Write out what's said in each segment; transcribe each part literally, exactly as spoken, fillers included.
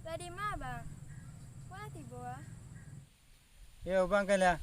Tadi ma, Bang? Kok lah tibo, ah? Yo, Bang, kan lah.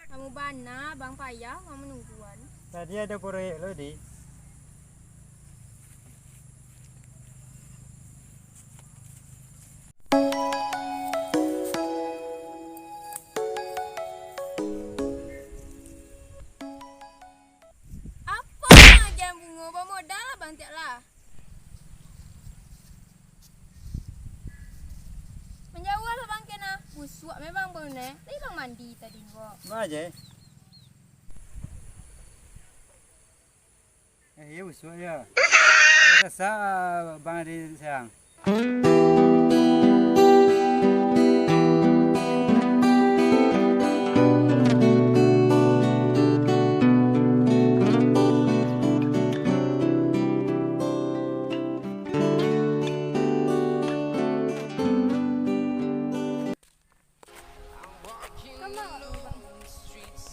Lamo bana, Bang, payah urang manungguan. Tadi ado proyek lo, Di. Apo agiahan bungo, bamodal lah Bang tiok lah. Manjauah lah Bang kena. Busuak memang Bang neh. Tadi Bang mandi tadi ko. Ma je. Eh, iyo busuak yo. Sasak Bang di siang.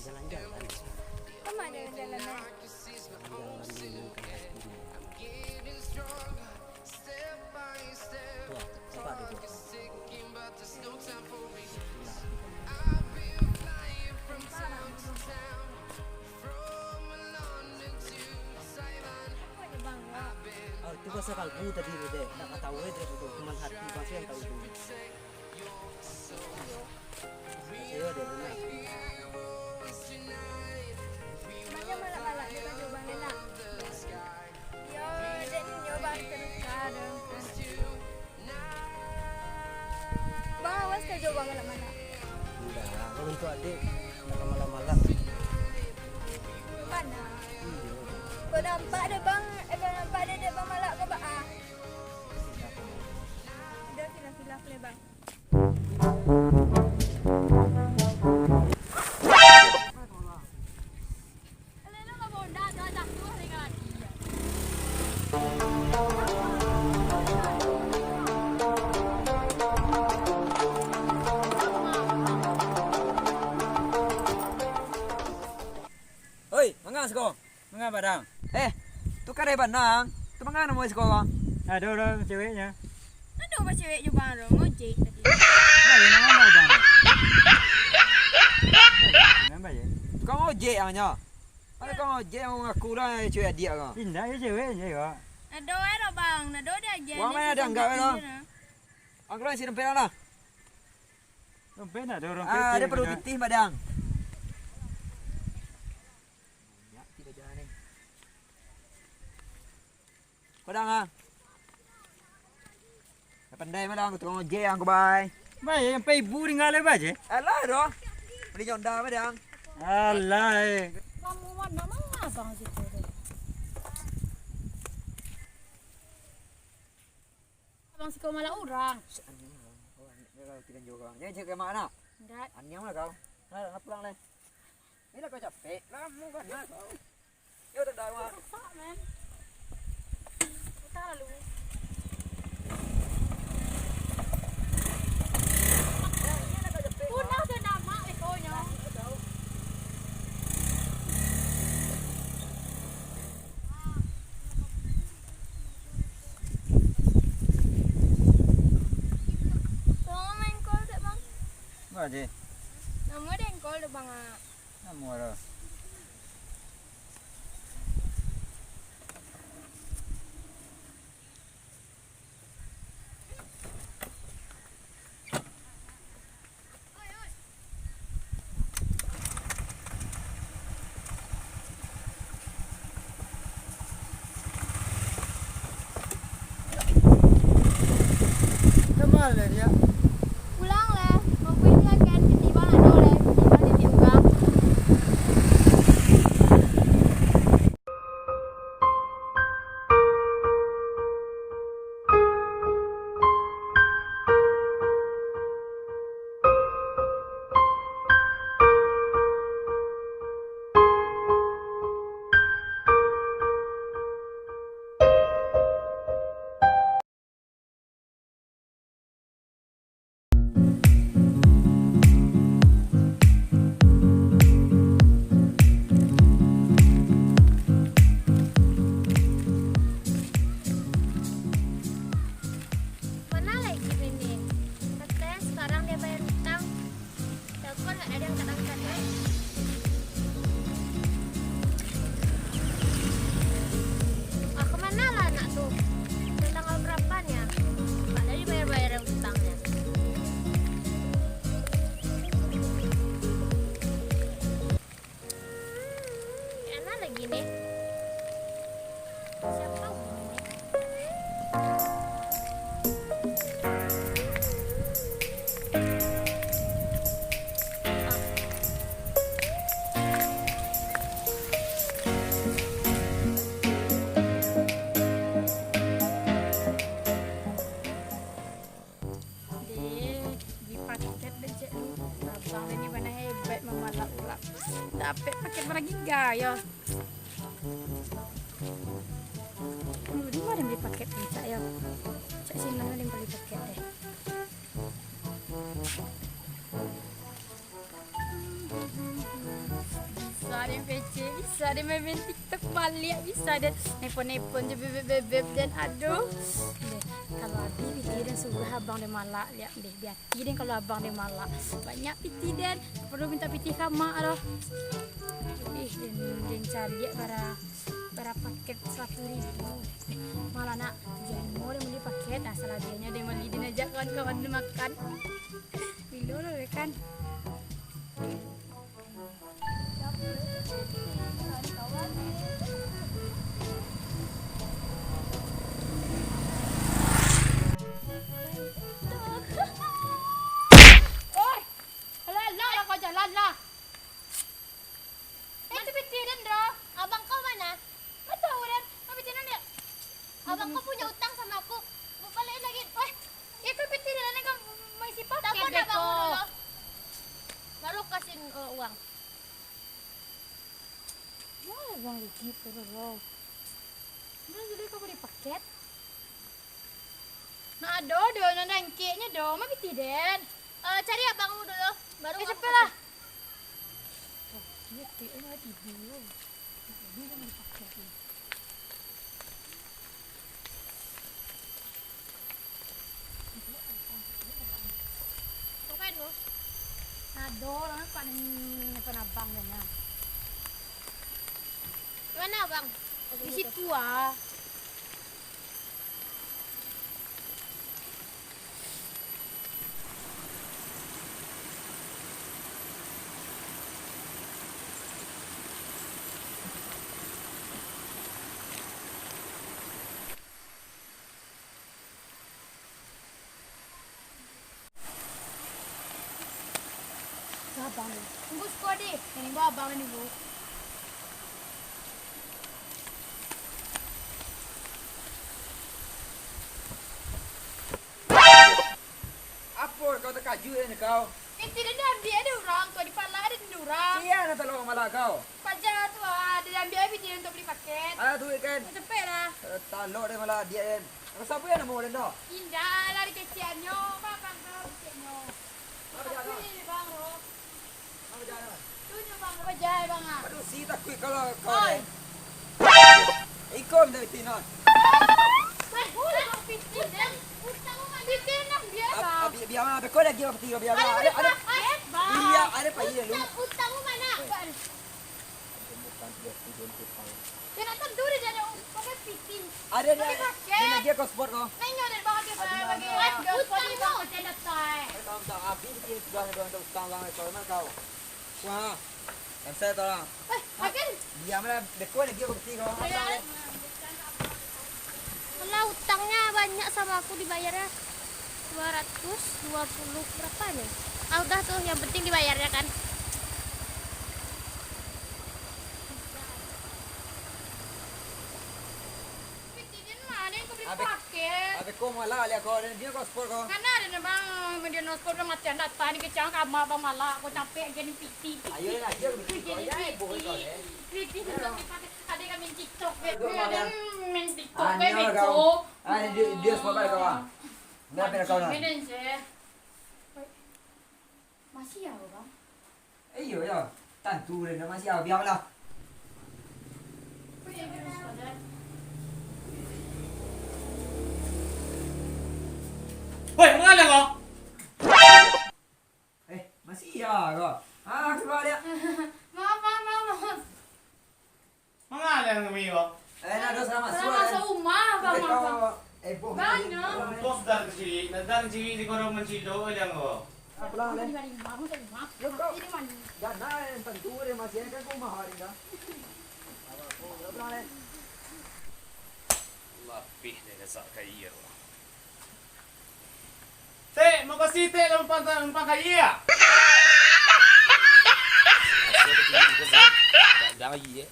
Jalan-jalan. Kama jalan-jalan, eh? Jalan-jalan. Tuh, nampak tu, tuh. Itulah. Ah, itu pasal kalbu tadi tu, Dek. Ndak ka tahu aja tu, cuman hati pasti yang tahu tu. Iyo, Dek, benar. Banyak malak-malak di baju Bang Lena. Yo, dek ninyo bang, terus ka dong. Bang, awas ka jo bang malak-malak. Indak, kalau untuak adek, jangan malak-malak. Bana. Iyo. Kok nampak dek bang, eh, kok nampak dek, dek bang malak ko baa? Udah, khilaf-khilaf le, bang. Oi, manga siko? Manga, Badang? Eh, tu kadai Banang. Tu manga namo siko, Bang? Ado urang ceweknyo. Ado bacewek jo Bang tu, ngojek tadi. Bayar namo Bang? Bayar, bayar. Tukang ojek namonyo. Ado tukang ojek nan ngaku lah cewek adiak ko. Indak, iyo cewek je ko. Ado eh dah Bang, ado diagiah. Wang ni mana ado anggap eh, Bang? Angkatlah isi dompet lah. Dompet ndak ado, dompet. Ah, ado paruik pitih, Badang. Banyak pitih bajalan ni. Badang ah. Dah pandai Badang, tukang ojek ang ko bai. Bai, sampai ibu tinggal le bai je. Alah doh. Beli Honda Badang. Alah eh. Kamu mana abang situ tu? Abang siko malak urang. Jangan cakap mak nak. Indak. Aniang lah kau. Nah, nak pulang leh. Inilah kau capek. Lamo bana kau. Yo, tak ada rumah. Rusak, men. Putar lalu. Punah tu nama lekonyo. Tolong main call dek, Bang. Ba je. Namo den call dek, Bang, ah. Namo dah. Pulang lah, mampui lah kan, tiba nak tahu lah, tiba titik urang. Mana lagi ini? Katanya sekarang dia bayar utang. Telepon nggak ada yang angkat-angkat, eh. Ah, kemana lah anak tu? Udah tanggal berapanya? Nggak ada dibayar-bayar utangnya. Hmm, kemana lagi nih? Siapa hubungannya? Deh, beli paket deh, cek lu. Abang deh ni bana hebat mamalak urang. Dapek paket barang giga yo. Lu di ma den beli paket tu, cak yo? Cak Sina den beli paket deh. Bisa den P C, bisa den main-main TikTok baliak, bisa den nelpon-nelpon jo bebeb-bebeb den, aduh. Deh, kalau abih pitih den suruah abang den malak liak deh, bia pitih den kalau abang den malak. Banyak pitih den, paralu mintak pitih ka mak doh. Ih, den, den caliak bara, bara paket saratuih ribu. Malah nak, tujuah limo den bali paket, nah, salabiahnyo den bali den ajak kawan-kawan den makan. Bilo lo kan. Oi! Alah, alah lah kau jalan lah. Eh, itu pitih den, Bro. Abang kau mana? Nggak tahu den. Kau pitih den ya? Abang kau punya utang sama aku. Mau balikin lagi. Weh, itu pitih den, kan maisi paket. Telepon abang dulu. Baru kasih, eh, uang. Wah, uang lagi, bro. Mana dulu kau beli paket? Nah, ado, do, nan dangkeknyo do, ma pitih den. Eh, cari abang dulu, baru eh, aku cepet lah. Wah, iyo, T M lah tidur. Ini yang dipakai ni. Bukan lo. Ado, lah, nampak ni, apa abang ni, nah. Mana abang? Di situ, ah. Abang ni. Tunggu siko, Dek. Nan nunggu abang ni, Bu. Apo kau takajuik ni kau? Pitih den diambiak dek urang, tu dipalak dek urang. Sia nan tolong malak kau? Paja tu, ah, den ambiak pitih den untuak bali paket. Alah, duit kan? Cepet lah. Eh, talok den malak diak den. Kau siapa yang namo den tu? Indak lah, dikeceannyo. Abang kau keceknyo. Apa dia tu? Tapi, Bang, Ro. Tunjuk, Bang, apa jahai, Bang, ah? Aduh, si takuik kalau kau, oi, eh. Iko minta pitih, non. Weh, udah, pitih, den. Pitih, nah, biar, Bang. Biar, biar, Bang. Biar, biar, Bang. Ada, ada, ada, Bang. Biar, ada, Pak, iya, lu. Utang, utang mana? Weh. Bukan, dia, dia, dia, dia. Yo, nak tantu dek den, pakai pitih. Ado, den, pakai paket. Den agiah kau spot kau. Nah, inyo den bagi, bagi. Utang kau, den datai. Kau tak habis, dia sudah ada utang, bang, kau, emang kau. Wah, cancel tu lah. Eh, makan. Diam lah, beko lagi kau pitih kau. Alah, utangnyo banyak samo aku dibayar, ah. Dua ratus dua puluh berapa nih? Ah, udah tuh, yang penting dibayarnya kan. Pitih den mah, den ko bali Abis, paket. Abis ko malak liak ko, den dia ko sport ko. Kana den bang, media no sport bang matian data ni kecang kama bang malak ko capek gini pitih. Ayo lah, ayo, Pitih, pitih, gini ayo, pitih. Pokok kau, eh. Pitih, den ko bali paket. Ada kami TikTok, Aduh, beb. Malah. Den main TikTok, Aneh beb, lah kau. Beko. Ah, dia, dia sport balik kau, ah. Berapa nak kau nak? Mancing, den, je. Masih ya, bang? Eh, iyo, yo. Tantu den masih ya, biarlah. Woi, manga kau? Eh, masih ya kau? Ah, keluar dia. Maaf, maaf, maaf, maaf. Manga kami kau? Eh, nak dosa masuk, Salah eh. Masuk rumah, bang, Kita maaf. Kau, eh, boh, Banyak. Bos dari kecil, nah, dari kecil di korong mencilo, eh, jangan kau. Ah, pulang, Leh. Di mana? Di rumah. Yo, kau. Di mana? Dah, nah, yang tentu dia masih kan kau mahal dah. Apa, kau, pulang, Leh. Lapih ni gasak kayu. Tek, makasih, Tek, lah numpang, numpang kayu, ya? Dah, dah, iya.